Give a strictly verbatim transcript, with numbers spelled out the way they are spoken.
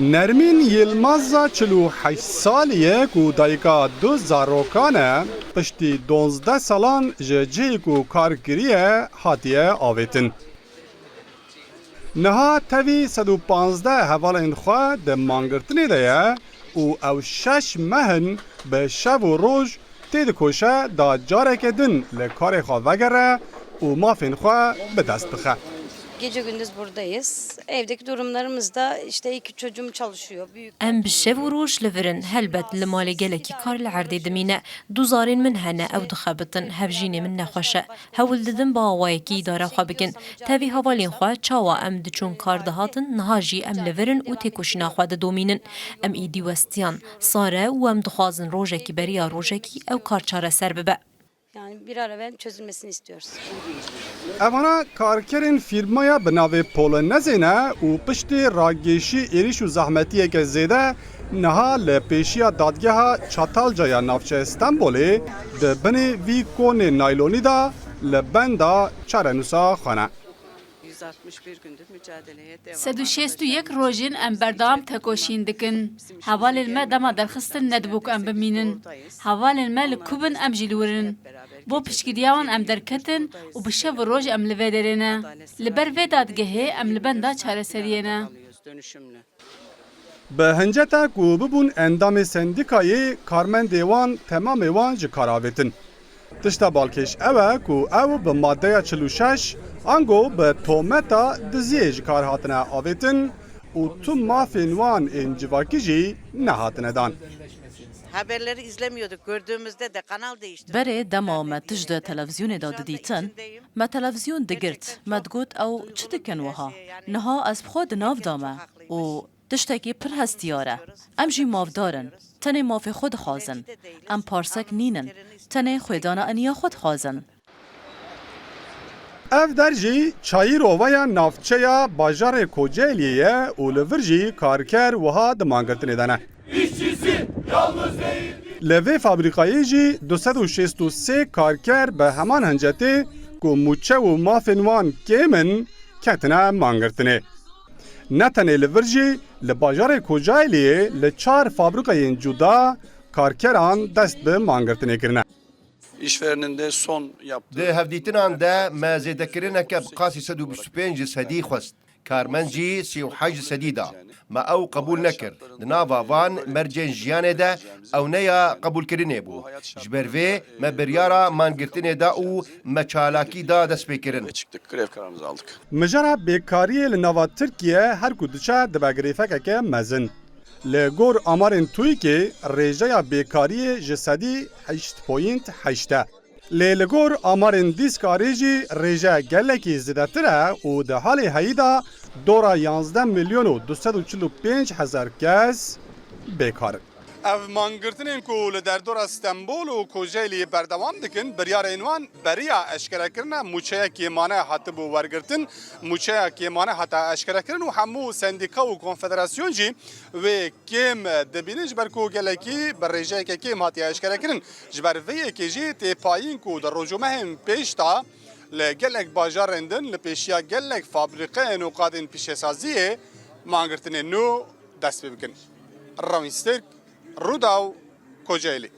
Nermîn Yilmaza çil û heşt salî ye ku dayika du zarokan e, piştî duwazdeh salan ji cihê ku kar kiriye hatiye avêtin. Niha tevî sed û panzdeh hevalên xwe di mangirtinê de ye û ew şeş meh in bi şev û roj têdikoşe da careke din li karê xwe vegere û mafên xwe bi dest bixe. Gece gündüz buradayız. Evdeki durumlarımız da işte iki çocuğum çalışıyor. Büyük Em bi şev û roj li vir in. Helbet li malê gelekî kar li erdê dimîne. Du zarên min hene, ew dixebitin. Hevjînê min nexweş e. Hewl didim bi awayekî îdara xwe bikin. Tevî hevalên xwe çawa em diçûn kar dihatin, niha jî em li vir in û têkoşîna xwe didomînin. Em êdî westiyan. Sare û em dixwazin rojekî beriya rojekî ew kar çareser bibe. Yani bir an evvel çözülmesini istiyoruz. Evana karkerên fîrmaya bi navê Polonezê ne û piştî ragêşî êrîş û zehmetiyeke zêde niha li pêşiya dadgeha Çatalca ya navçeya Stenbolê di binê vî konê naylonî de li benda çarenûsa xwe ne. Yüz altmış bir gündür mücadeleye devam. Sed û şêst û yek rojên em berdewam tekoşîn dikin. Hevalên me dema derxistin nedibû ku em bimînin. Hevalên me li ku bin em jî li wir in. Bo piştgiriya wan em derketin û bi şev û roj em li vê derê ne. Li ber vê dadgehê em li benda çareseriyê ne. Bi hinceta ku bibûn endamê sendîkayê, karmendê wan temamê wan ji kar avêtin. Tişta balkêş ew e ku ew bi maddeya çil û şeş ango bi tometa diziyê ji kar hatine avêtin û tu mafên wan ên civakî jî nehatine dan. Haberleri izlemiyorduk. Gördüğümüzde de kanal değiştirdik. Berê dema me tişt di televîzyonê de didîtin, me televîzyon digirt, me digot ew çi dikin wiha? Niha ez bi xwe di nav de me û tiştekî pir hestiyar e. Em jî mafdar in. Tenê mafê xwe dixwazin. Em parsek nînin. Tenê xwêdana eniya xwe dixwazin. Ev der jî çayîrovaya navçeya bajarê Kocaeliyê ye û li vir jî karker wiha di mangirtinê de ne. Li vê fabrîkayê jî du sed û şêst û sê karker bi heman hincetê ku mûçe û mafên wan kêm in, ketine mangirtinê. Ne tenê li vir jî, li bajarê Kocaeliyê li çar fabrîkayên cuda karkeran dest bi mangirtinê kirine. İşvereninde son yaptığı Di hevdîtinan de me zêdekirineke bi qasî sed û bîst û pênc sedî xwest. Karmend jî sî û heşt sedî da. Me ew qebûl nekir. Di nava van mercên jiyanê de ew ne ya qebûlkirinê bû. Ji ber vê me biryara mangirtinê da û me çalakî da destpêkirin. Ve çıktık. Grev kararımızı aldık. Mijara bêkariyê li nava Tirkiye her ku diçe dibe girêfekeke mezin. Li gor amarên TÜİKê rêjeya bêkariyê ji sedî heşt point heşt e. Lê li gor amarên dîskarê jî rêje gelekî zêdetir e û di halê heyî de dora yanzdeh milyon û du sed û çil û pênc hezar kes bêkar in. Ev mangirtinên ku li derdora Stenbol û Kocaeliyê berdewam dikin, biryarên wan beriya eşkerekirina mûçeya kêmane hatibû wergirtin, mûçeya kêmane hate eşkerekirin û hemû sendîka û konfederasyon jî wê kêm dibînin, ji ber ku gelekî bi rêjeyeke kêm hatiye eşkerekirin. Ji ber vê yekê jî tê payîn ku di roj û mehên pêş de li gelek bajarên din li pêşiya gelek fabrîqeyên û qadên pîşesaziyê mangirtinên nû dest pê bikin. Rawîn Stirk, Rûdaw, Kocaelî.